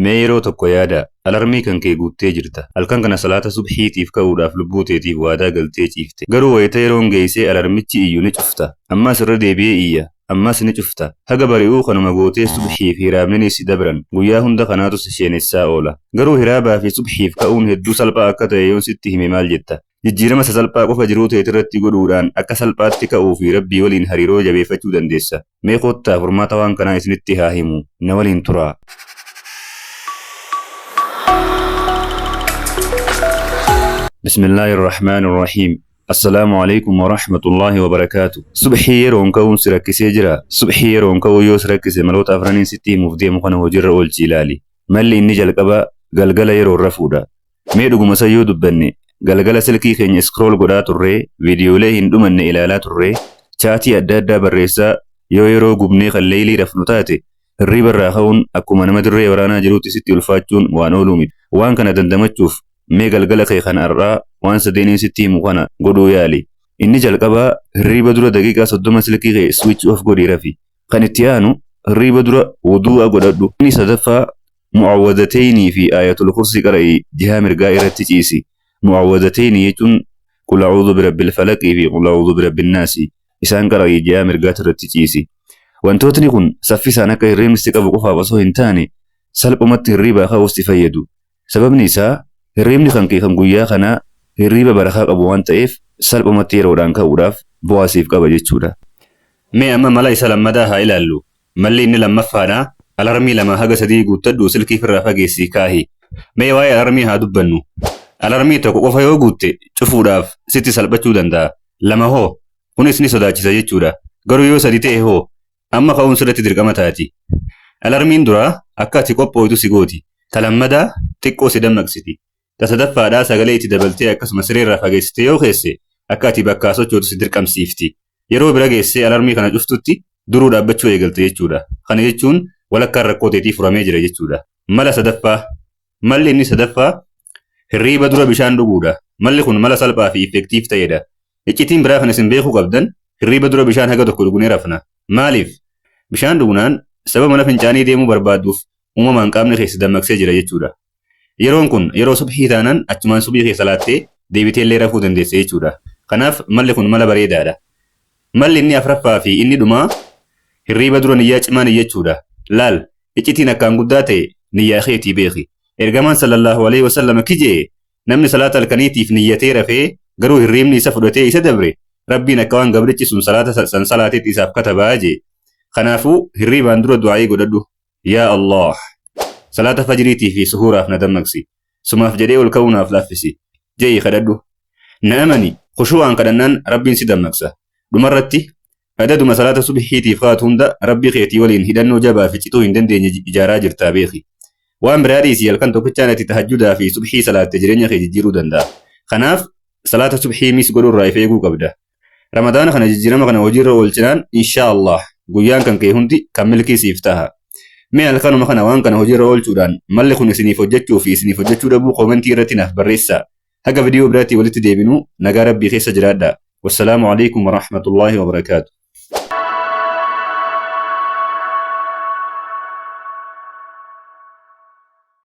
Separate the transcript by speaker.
Speaker 1: Mee yeroo tokko yaadaa, alarmii kan kee guuttee jirta. Halkan kana salaata subhiitiif ka'uudhaaf lubbuu teetiif waadaa galtee ciifte. Garuu wayita yeroon geessee alarmichi iyyu ni cufta. Ammas irra deebi'ee iyya. Ammas ni cufta. Haga bari'uu kanuma gootee subhiif hiraabninis si dabran. Guyyaa hunda kanaatu si sheenessaa oola. Garuu hiraabaa fi subhiif ka'uun hedduu salphaa akka ta'e yoon sitti hime maal jetta? Jijjiirama sasalphaa qofa jiruu teetirratti godhuudhaan akka salphaatti ka'uu fi Rabbii waliin hariiroo jabeeffachuu dandeessa. Mee koottaa furmaata waan kanaa isinitti haa himu. Na waliin turaa. Bismillaahi Rahmaani Rahiim. Assalaamu alaikum wa rahmatullaahi wa barakaatu. Subhii yeroon ka'uun si rakkisee jira. Subhii yeroon ka'uu yoo si rakkise maloota afraniin sitti himuuf deemu kana hojiirra oolchi ilaali. Malli inni jalqabaa galgala yeroon rafuudha. Mee dhuguma san yoo dubbanne, galgala silkii keenya scroll godhaa turree, viidiyoolee hin dhumanne ilaalaa turree, chaatii adda addaa barreessaa yoo yeroo gubnee kan leeylii rafnu taate, hirriiba irraa ka'uun akkuma nama dirree waraanaa jiruutti sitti ulfaachuun waan ooluu miti. Waan kana dandamachuuf mee galgala kee kan har'aa waan sadeeniin sitti himu kana godhuu yaali. Inni jalqabaa hirriiba dura daqiiqaa 30 silkii kee switch off godhii rafi. Kan itti aanu hirriiba dura wuduu'a godhadhu. Inni sadaffaa Mu'awwadateynii fi Aayatul Kursii qara'i jihaa mirgaa irratti ciisi. Mu'awwadateynii jechuun Qul a'uudhu birabbil falaqii fi Qul a'uudhu birabbin naasi. Isaan qara'i jihaa mirgaati irratti ciisi. Wantootni kun saffisaan akka hirriibni si qabu qofaaf osoo hin taane salphumatti hirriibaa ka'uuf si fayyadu. Sababni isaa hirriibni kan kee kan guyyaa kanaa hirriiba barakaa qabu waan ta'eef salphumatti yeroodhaan ka'uudhaaf bu'aa siif qaba jechuudha. Mee amma mala isa lammadaa haa ilaallu. Malli inni lammaffaadha, alarmii 2 haga 3 guuttadhuu silkii firraa fageessii kaahi. Mee waa'ee alarmii haa dubbannu. Alarmii tokko qofa yoo guutte cufuudhaaf sitti salphachuu danda'a. Lama hoo? Kunis ni sodaachisa jechuudha. Garuu yoo sadi ta'e hoo? Amma ka'uun sirratti dirqama taati. Alarmiin duraa akka ati qophooytu si gooti. Ta lammadaa xiqqoo si dammaqsiti. Ta sadaffaadhaa sagalee itti dabaltee akkasuma sireerraa fageessitee yoo keesse akka ati bakkaa sochootu si dirqamsiifti. Yeroo bira geessee alarmii kana cuftutti duruu dhaabbachuu eegalte jechuudha. Kana jechuun walakkaan rakkoo teetii furamee jira jechuudha. Mala sadaffaa. Malli inni sadaffaa hirriiba dura bishaan dhuguudha. Malli kun mala salphaa fi effective ta'edha. Iccitiin biraa kan isin beekuu qabdan hirriiba dura bishaan haga tokko dhugnee rafna. Maaliif? Bishaan dhugnaan sababa mana fincaanii deemuu barbaadduuf uumamaan qaamni kee si dammaqsee jira jechuudha. Yeroon kun yeroo subhii taanaan achumaan subhii kee salaattee deebitee illee rafuu dandeessa jechuudha. Kanaaf malli kun mala bareedaadha. Malli inni afraffaa fi inni dhumaa hirriiba dura niyyaa cimaa niyyachuudha. Laal, iccitiin akkaan guddaa ta'e niyyaa keetii beeki. Ergamaan sallallahu alaihi wasallam akki je'e, namni salaata halkaniitiif niyyatee rafee garuu hirriibni isa fudhatee isa dabre, Rabbiin akka waan gabrichi sun salaata san salaatetti isaaf katabaa je'e. Kanaafuu hirriibaan dura du'aa'ii godhadhu. Yaa Allaah! Salaata fajriitii fi suhuuraaf na dammaqsi. Sumaaf jedhee ol ka'uu naaf laaffisi. Je'ii kadhadhu. Na amani, khushuu'aan kadhannaan Rabbiin si dammaqsa. Dhumarratti, adaduma salaata subhiitiif kaatu hunda Rabbii keetii waliin hidhannoo jabaa fi cituu hin dandeenye ijaaraa jirtaa beeki. Waan biraa dhiisii halkan tokkichaan ati tahajjudaa fi subhii salaatte jireenya kee jijjiiruu danda'a. Kanaaf, salaata subhii miss godhuurraa if eeguu qabda. Ramadaana kana jijjiirama kana hojiirra oolchinaan inshaa Allah guyyaan kan kee hundi kan milkii siif taha. Mee halkanuma kana waan kana hojiirra oolchuudhaan malli kun isiniif hojjechuu fi isiniif hojjechuu dhabuu koomentii irratti naaf barreessaa. Haga viidiyoo biraatti walitti deebinu nagaa Rabbii keessa jiraadhaa. Wassalaamu alaikum warahmatullaahi wabarakaatu.